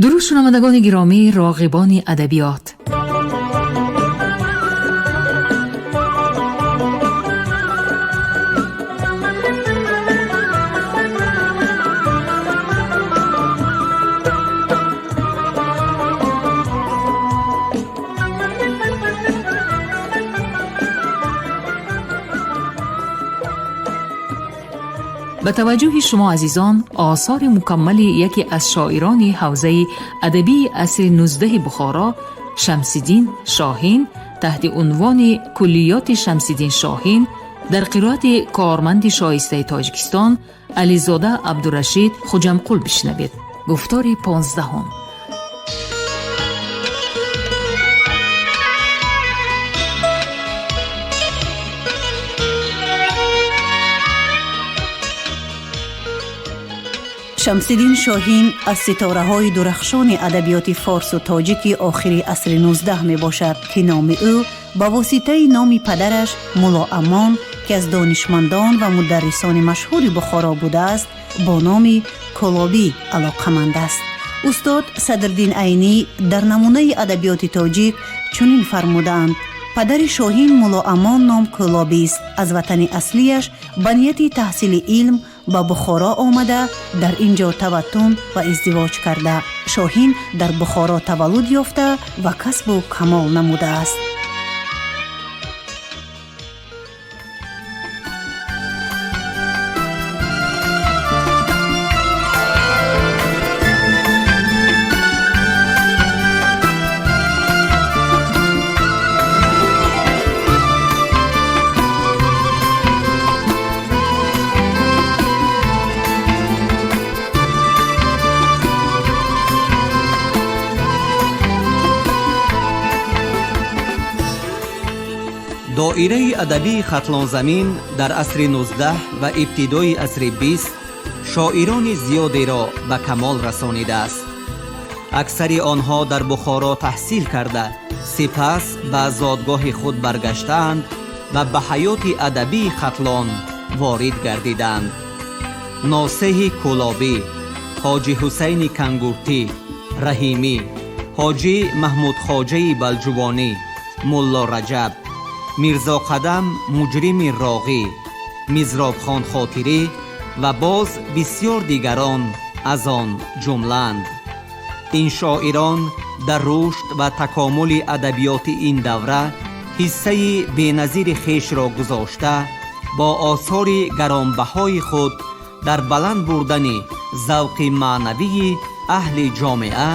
Дуруд, шунавандагони гиромӣ, роғибони адабиёт. Ба таваҷҷӯҳи шумо азизон осори мукаммали яке аз шоирони ҳавзаи адабии асри нуздаҳи Бухоро, Шамсиддин Шоҳин, таҳти унвони Куллиёти Шамсиддин Шоҳин дар қироати корманди шоистаи Тоҷикистон Ализода Абдурашид Хуҷамқул бишнавед. Гуфтори 15-ум. Шамсиддин Шоҳин аз ситораҳои дурахшони адабиёти форсу тоҷики охири асри 19 мебошад, ки номи ӯ ба воситаи номи падараш Мулло Амон, ки аз донишмандон ва мударрисони машҳури Бухоро будааст, бо номи Кӯлобӣ алоқаманд аст. Устод Садриддин Айнӣ дар намунаи адабиёти тоҷик чунин фармудаанд: падари Шоҳин Мулло Амон ном кӯлобист. Аз ватани аслияш ба нияти таҳсили илм ба Бухоро омада, дар ин ҷо таваттун ва издивоҷ карда. Шоҳин дар Бухоро таваллуд ёфта ва касбу камол намудааст. Доираи адабии Хатлонзамин дар асри 19 ва ибтидои асри 20 шоирони зиёдеро ба камол расонидааст. Аксари онҳо дар Бухоро таҳсил карда, сипас ба зодгоҳи худ баргаштаанд ва ба ҳаёти адабии Хатлон ворид гардиданд. Носеҳи Кӯлобӣ, Ҳоҷи Ҳусайни Кангуртӣ, Раҳимӣ, Ҳоҷӣ Маҳмудхоҷаи Балҷувонӣ, Мулло Раҷаб, Мирзоқадам Муҷрими Роғӣ, Мизробхон Хотирӣ ва боз бисёр дигарон аз он ҷумлаанд. Ин шоирон дар рушд ва такомули адабиёти ин давра ҳиссаи беназири хешро гузошта, бо осори гаронбаҳои худ дар баланд бурдани завқи маънавии аҳли ҷомеа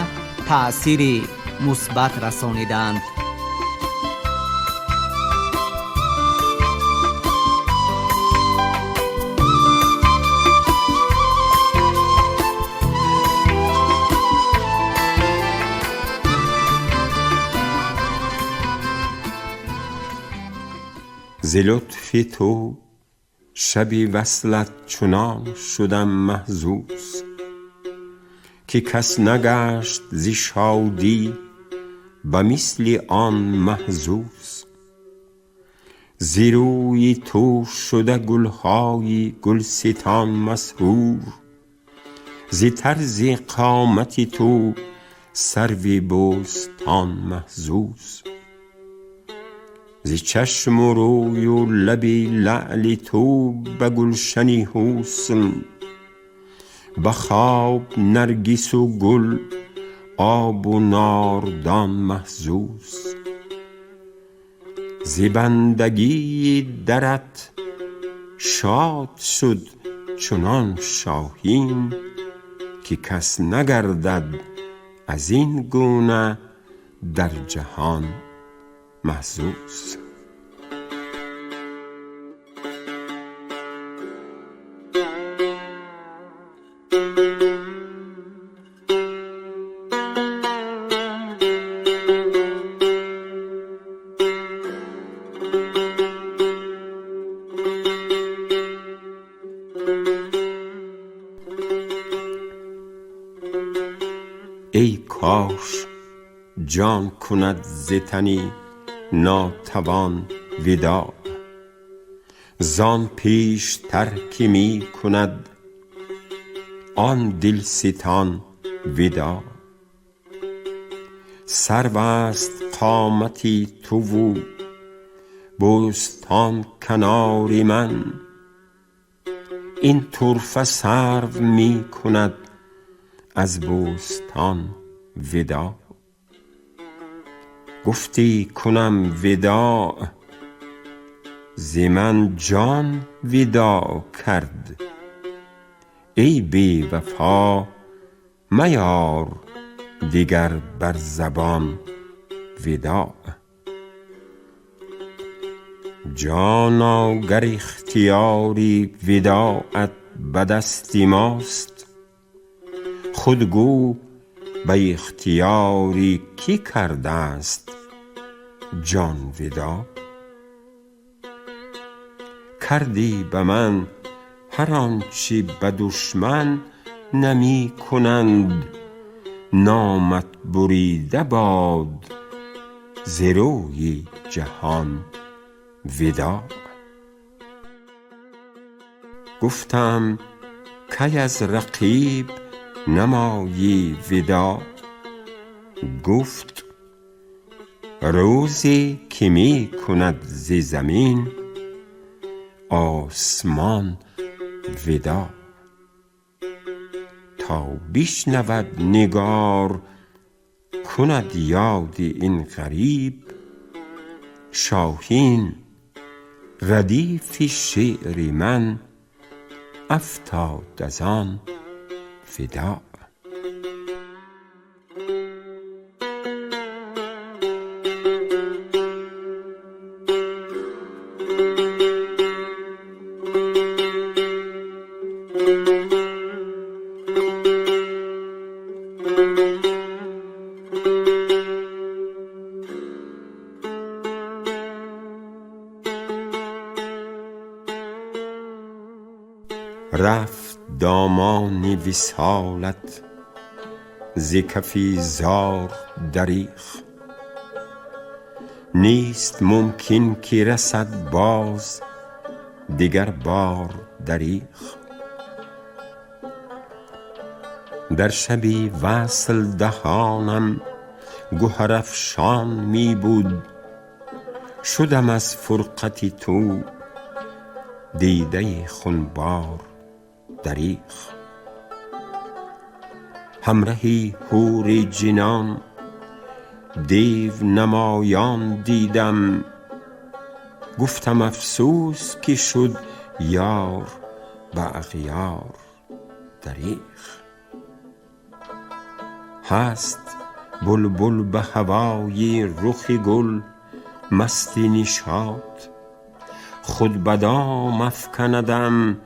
таъсири мусбат расонидаанд. Зи лутфи ту шаби васлат чунон шудам маҳзуз, ки кас нагашт зи шодӣ ба мисли он маҳзуз. Зи рӯи ту шуда гулҳои гулситон масрур, зи тарзи қомати ту сарви бӯстон маҳзуз. Зи чашму рӯю лаби лаъли ту ба гулшани ҳусн, ба хоб наргису гул обу нордон маҳзуз. Зи бандагии дарат шод шуд чунон шоҳин, ки кас нагардад аз ин гуна дар ҷаҳон маҳзуз. Эй кош ҷон кунад зи тани нотавон видоъ, зон пештар ки ми кунад он дилситон видоъ. سرو است قامتی تو و بوستان کنار من، این طرفه سرو می کند از بوستان وداع. گفتی کنم وداع، ز من جان وداع کرد، ای بی وفا میار دگر بر زبان وداع. جانا گر اختیار وداعت به دست ماست، خود گو به اختیار کی کرده ست جان وداع. کردی به من هر آنچه به دشمن نمی کنند، نامت بریده باد ز روی جهان وداع. گفتم کی از رقیب نمایی وداع، گفت روزی که می کند ز زمین آسمان وداع. تا بشنود نگار کند یاد این غریب، شاهین ردیف شعر من افتاد از آن وداع. رفت دامان وصالت ز کف زار دریغ، نیست ممکن که رسد باز دگر بار دریغ. در شب وصل دهانم گهرافشان می بود، شدم از فرقت تو دیده خونبار دریغ. همره حور جنان دیو نمایان دیدم، گفتم افسوس که شد یار به اغیار دریغ. هست بلبل به هوای رخ گل مست نشاط، خود به دام افکندم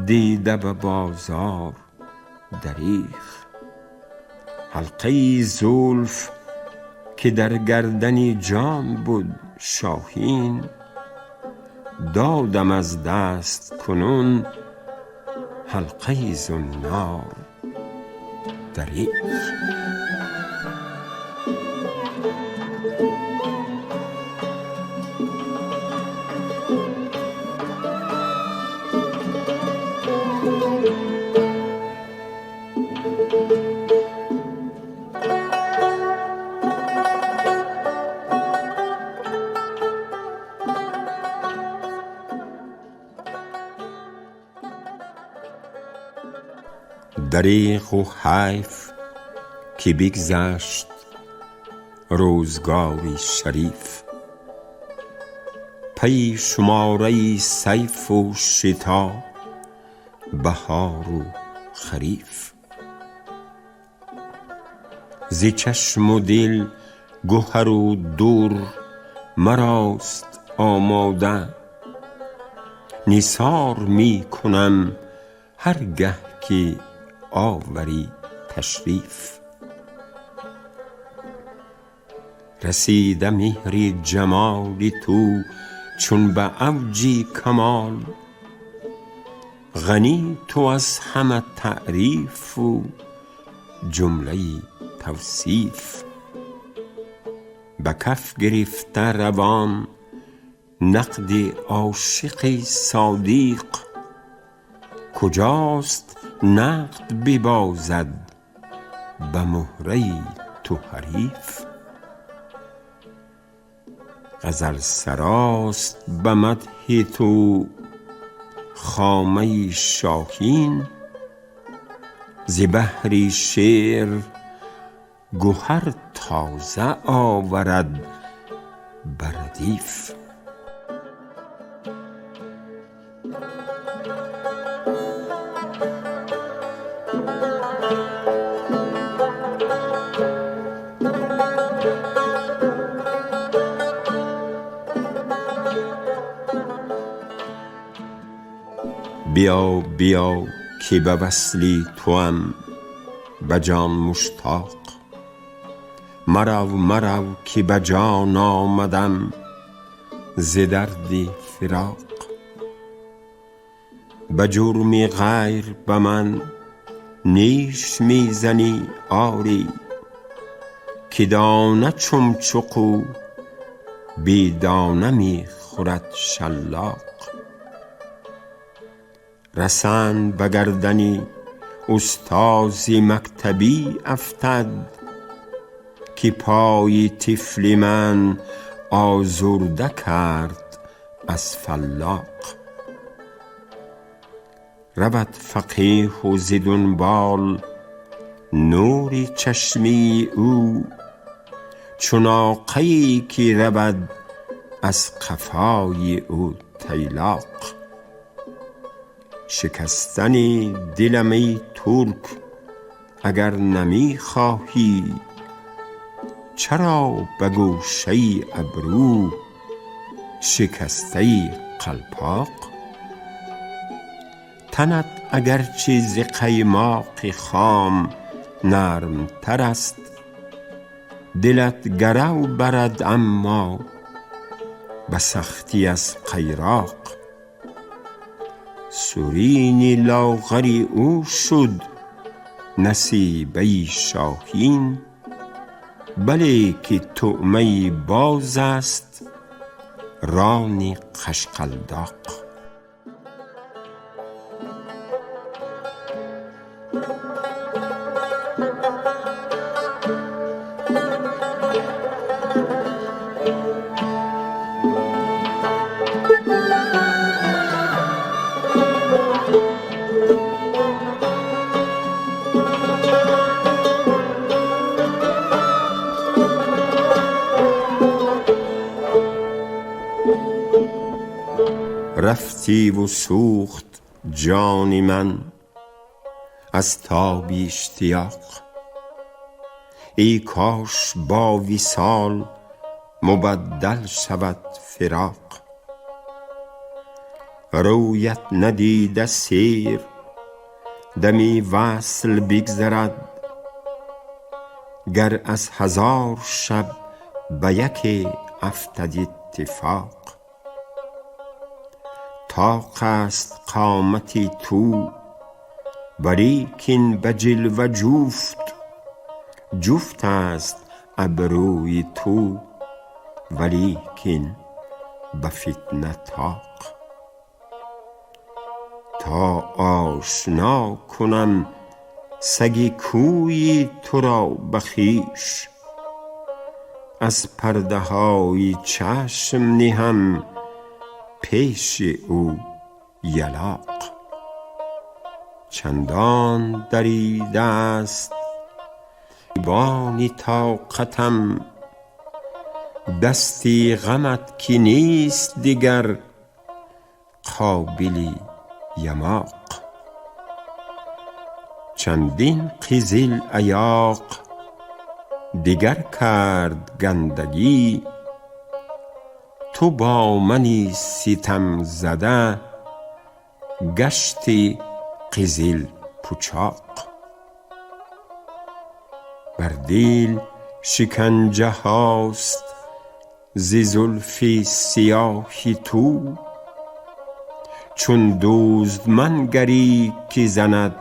دیده به بازار دریغ. حلقه زلف که در گردن جان بود شاهین، دادم از دست کنون حلقه زنار دریغ. دریغ و حیف که بگذشت روزگاری شریف، پی شماره صیف و شتا بهار و خریف. ز چشم و دل گهر و در مراست آماده، نثار می کنم هر گه که آوری تشریف. رسیده مهر جمال تو چون به اوج کمال، غنی تو از همه تعریف و جمله توصیف. به کف گرفته روان نقد عاشق صادق، کجاست نقد ببازد به مهره تو حریف. غزل سراست به مدح تو خامه شاهین، ز بحر شعر گهر تازه آورد به ردیف. بیا بیا که به وصل توام به جان مشتاق، مرو مرو که به جان آمدم ز درد فراق. به جرم غیر به من نیش می زنی آری، که دانه چمچق و بی دانه می خورد شلاق. رسن به گردن استاذ مکتبی افتد، که پای طفل من آزرده کرد از فلاق. رود فقیه و ز دنبال نور چشمی او، چو ناقه ای که رود از قفای او تیلاق. شکستن دلم ای ترک اگر نمی خواهی، چرا به گوشه ابرو شکسته قلپاق؟ تنت اگرچه ز قیماق خام نرم تر است، دلت گرو برد اما به سختی از قیراق. سرین لاغر او شد نصیبه شاهین، بلی که طعمه باز است ران قشقلداق. رفتی و سوخت جان من از تاب اشتیاق، ای کاش با وصال مبدل شود فراق. رویت ندیده سیر دمی وصل بگذرد، گر از 1000 شب به یکی افتد اتفاق. طاق است قامت تو ولیکن به جلوه جفت، جفت است ابروی تو ولیکن به فتنه طاق. تا آشنا کنم سگ کوی تو را به خویش، از پرده های چشم نهم پیش او یلاق. چندان دریده است بان طاقتم، دستی غمت که نیست دیگر قابل یماق. چندین قزل ایاق دیگر کرد گندگی، تو با منی ستم زده گشتی قزل پچاق. بر دل شکنجه هاست ز زلف سیاه تو، چون دزد منگری که زند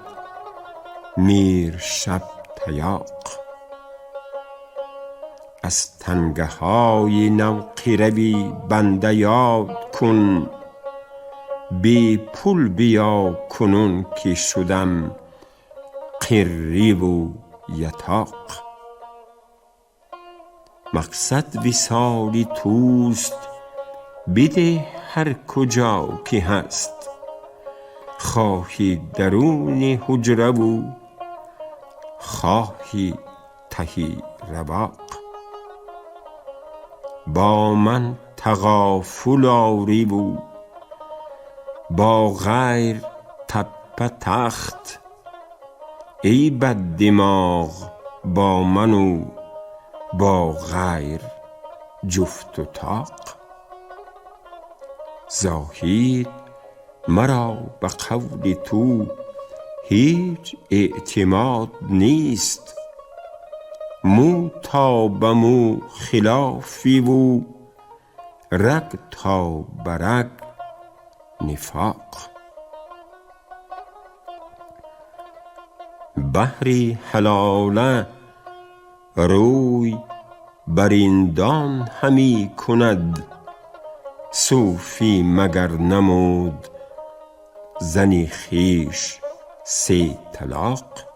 میر شب تیاق. از تنگه های نوقروی بنده یاد کن، بی پول بیا کنون که شدم قری و یتاق. مقصد وصال توست، بده هر کجا که هست. خواهی درون حجره و خواهی تهی رواق. با من تغافل آری و با غیر تپه تخت، ای بد دماغ با من و با غیر جفت و طاق. زاهد مرا به قول تو هیچ اعتماد نیست، مو تا به مو خلافی و رگ تا به رگ نفاق. بهر حلاله روی بر این دان همی کند، صوفی مگر نمود زن خویش 3 طلاق.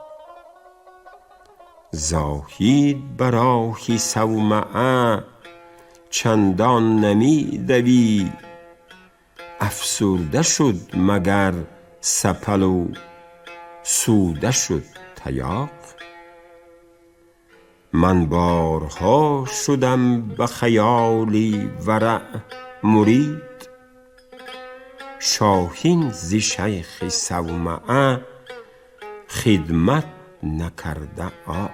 زاهد به راه صومعه چندان نمی دوید، افسرده شد مگر سپل و سوده شد تیاق. من بارها شدم به خیال ورع مرید، شاهین ز شیخ صومعه خدمت نکرده عاق.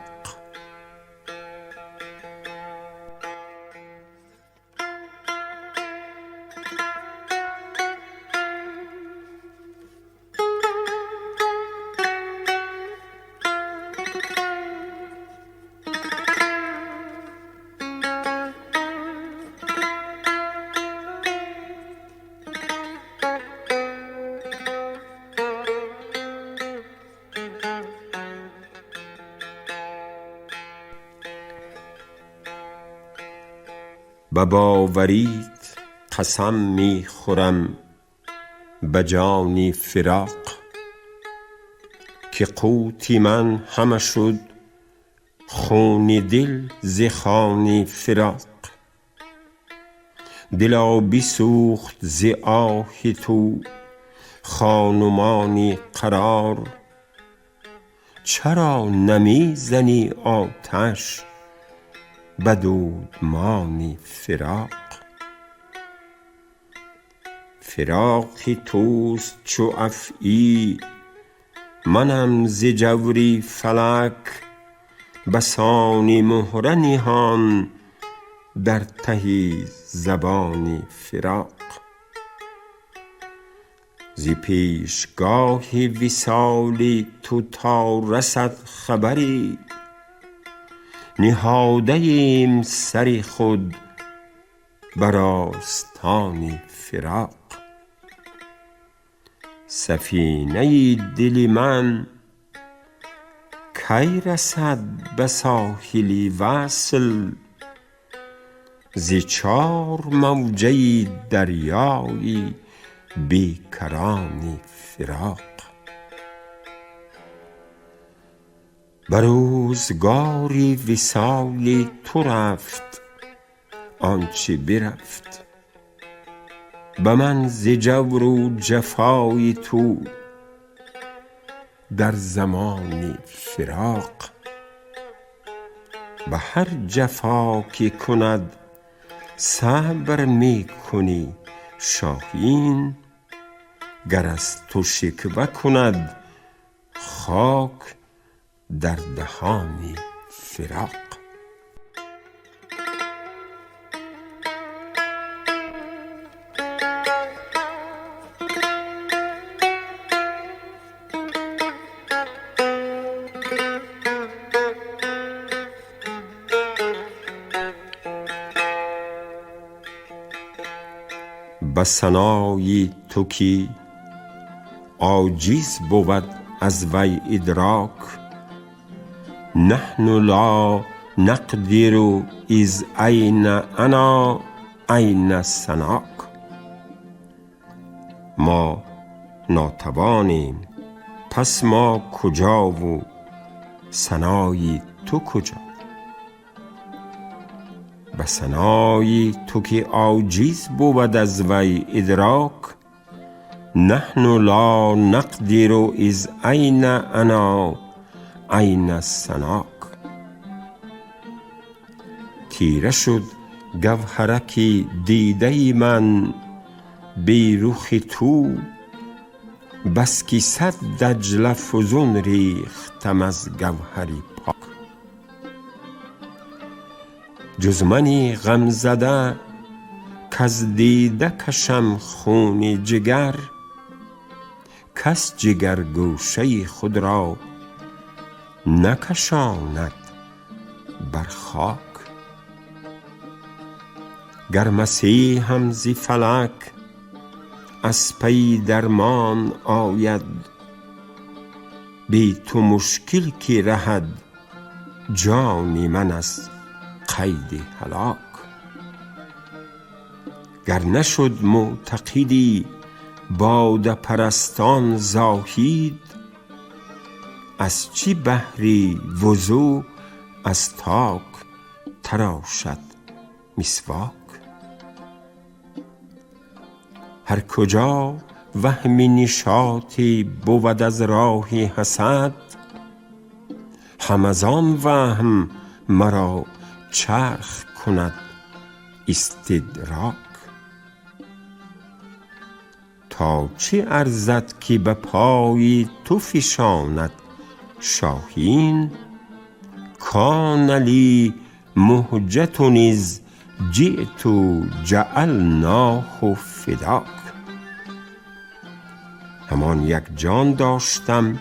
به باوریت قسم می خورم به جان فراق، که قوت من همه شد خون دل ز خوان فراق. دلا بسوخت ز آه تو خان و مان قرار، چرا نمی زنی آتش به دودمان فراق؟ فراق توست چو افعی منم ز جور فلک، بسان مهره نهان در ته زبان فراق. ز پیشگاه وصال تو تا رسد خبری، نهاده ایم سر خود بر آستان فراق. سفینه دل من کی رسد به ساحل وصل، ز چار موجه دریای بیکران فراق. به روزگار وصال تو رفت آنچه برفت، به من ز جور و جفای تو در زمان فراق. به هر جفا که کند صبر می کنی شاهین، گر از تو شکوه کند خاک در دهان فراق. به ثنای تو که عاجز بود از وی ادراک، نحن لا نقدر اذ این انا این ثناک. ما ناتوانیم پس ما کجا و ثنای تو کجا؟ Ба санои ту ки оҷиз буд аз вай идрок, نحن لا نقدر إذ أين أنا عین ثناک. تیره شد گوهرک دیده من بی رخ تو، بس که صد دجله فزون ریختم از گوهر پاک. جز منی غم زده کز دیده کشم خون جگر، کس جگر گوشه خود را نکشاند بر خاک. گر مسیحم ز فلک از پی درمان آید، بی تو مشکل کی رهد جان من از قید هلاک. گر نشد معتقدی باده پرستان زاهد، از چه بهری وضو از تاک تراشد مسواک. هر کجا وهم نشاطی بود از راه حسد، هم از آن وهم مرا چرخ کند استدراک. تا چه ارزد که به پای تو فشاند شاهین، کان لی مهجة اذ جیت جعلناه فداک. همان یک جان داشتم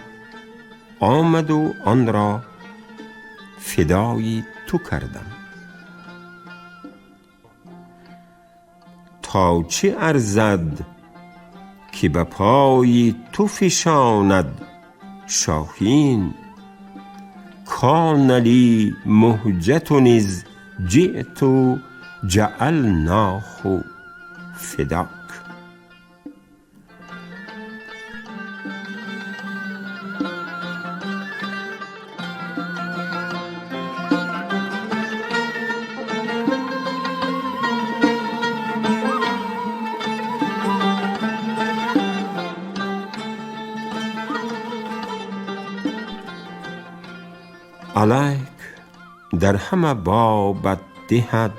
آمد و آن را فدای تو کردم. تا چه ارزد که به پای تو فشاند شاهین، کان لی مهجة اذ جیت جعلناه فداک. علیک در همه بابت دهد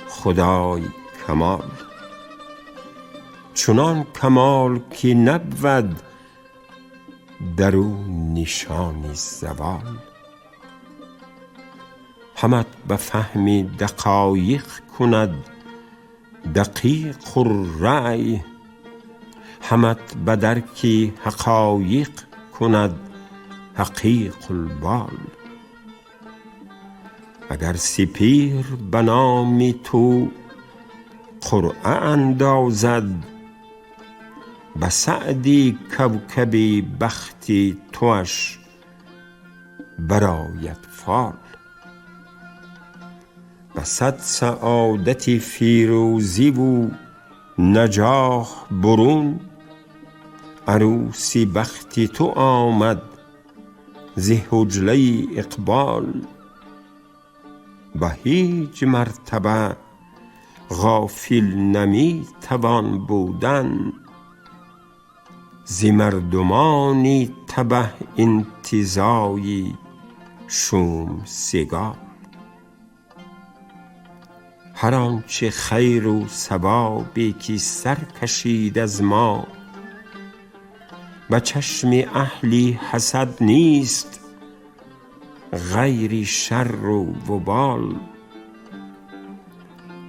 خدای کمال، چنان کمال که نبود در او نشان زوال. همت به فهم دقایق کند دقیق الرأی، همت به درک حقایق کند حقیق البال. اگر سپهر به نام تو قرعه اندازد، به سعد کوکب بخت تواش برآید فال. به صد سعادت فیروزی و نجاح برون، عروس بخت تو آمد ز حجله اقبال. به هیچ مرتبه غافل نمی توان بودن، ز مردمان تبه انتزاع شوم سگال. هر آنچه خیر و ثوابی که سر کشید از ما، به چشم اهل حسد نیست غیر شر و وبال.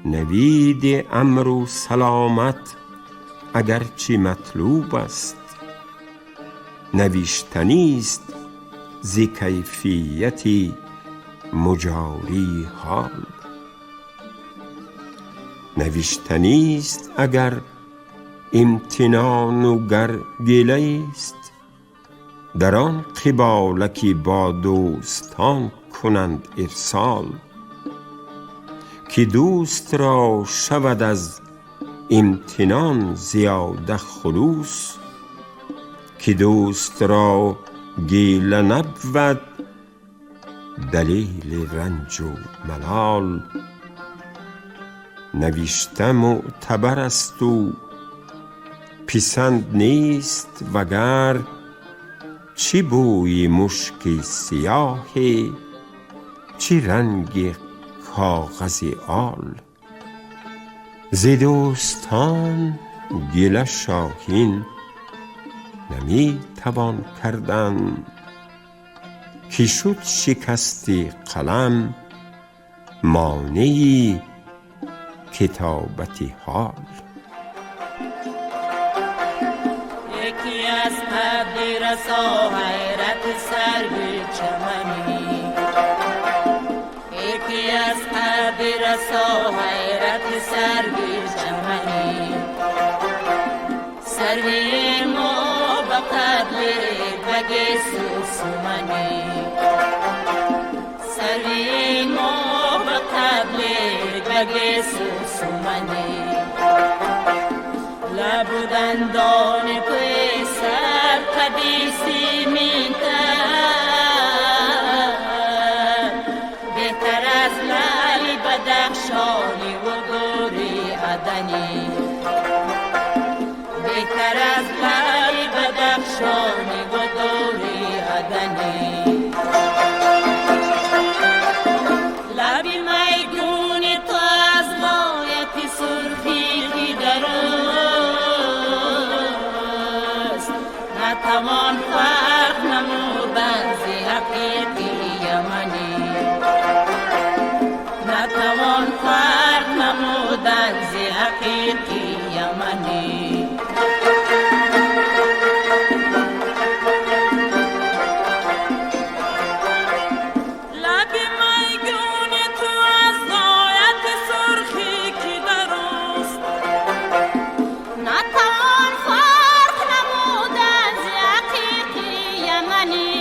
نوید امر و سلامت اگرچه مطلوب است، نوشتنی است ز کیفیت مجاری حال. نوشتنی است اگر امتنان و گر گله است، در آن قباله که با دوستان کنند ارسال. که دوست را شود از امتنان زیاده خلوص، که دوست را گیله نبود دلیل رنج و ملال. навишта мӯътабар аст ӯ, писанд нест вагар чӣ бӯи мушки сиёҳе, чӣ ранги коғази ол. Зи дӯстон гила шоҳин наметавон кардан, ки шуд шикасти қалам монеи китобати ҳол. Яке аз қадди расо ҳайрат сарви чаманӣ, яке аз қадди расо ҳайрат сарви чаманӣ, сарви мо ба қадли багесу суманӣ, сарви мо ба қадли багесу суманӣ. Лабу дандони ту сар қади симинтар, беҳтар аз лаъли бадахшонӣ ва гури аданӣ, беҳтар аз лаъли бадахшонӣ ва гури аданӣ. Лаби майгуни ту аз ғояти сурхӣ дарост, натавон фарқ намудан зи ҳақиқи яманӣ, натавон фарқ намудан зи ҳақиқи яманӣ. Лаби майгуни ту аз ғояти сурхӣ ки дарост, натавон фарқ намудан зи ҳақиқи яманӣ.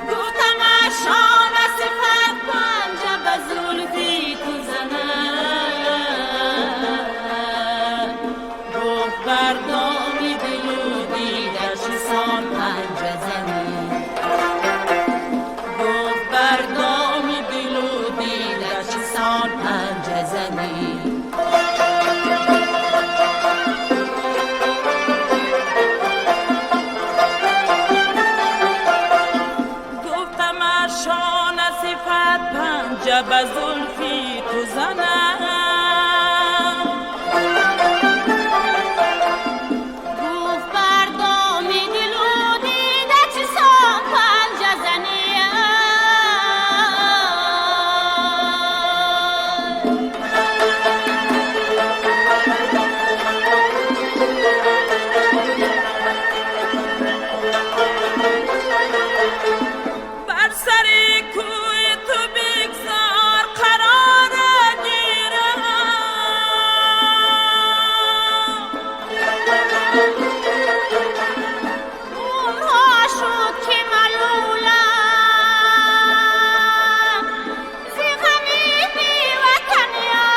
Гуфтамаш шона сифат панҷа ба зулфи ту занад, гуфт бар доми дилу дида чисон панҷа занӣ, гуфт бар доми дилу дида чисон панҷа занӣ. Гуфтамаш шона сифат панҷа ба зулфи ту занад, гуфт бар доми дилу дида чисон панҷа занӣ. Бар сари кӯи ту бигзор қарор гирам, умрҳо шуд ки малулам зи ғами беватаниям.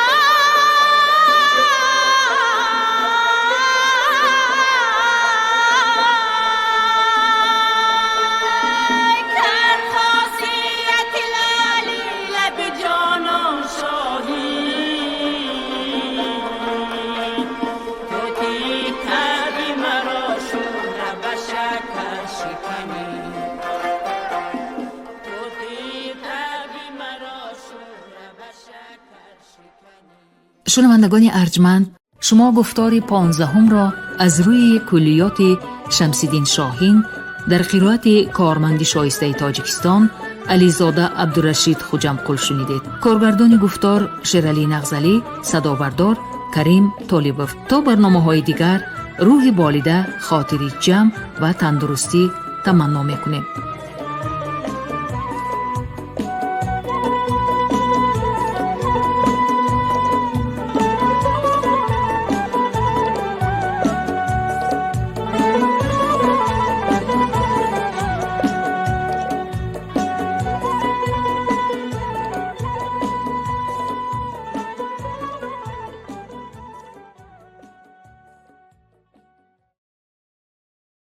Кар хосияти лаъли лаби ҷонон шоҳин, тути табъи маро шӯра ба шакар шиканӣ, тути табъи маро шӯра ба шакар шиканӣ. Шунавандагони арҷманд, шумо гуфтори 15-ро аз рӯи куллиёти Шамсиддин Шоҳин дар қироати корманди шоистаи Тоҷикистон Ализода Абдурашид Хуҷамқул шунидед. Коргардони гуфтор Шералӣ Нағзалӣ, садобардор Карим Толибов. То барномаҳои дигар рӯҳи болида, хотири ҷамъ ва тандурустӣ таманно мекунем.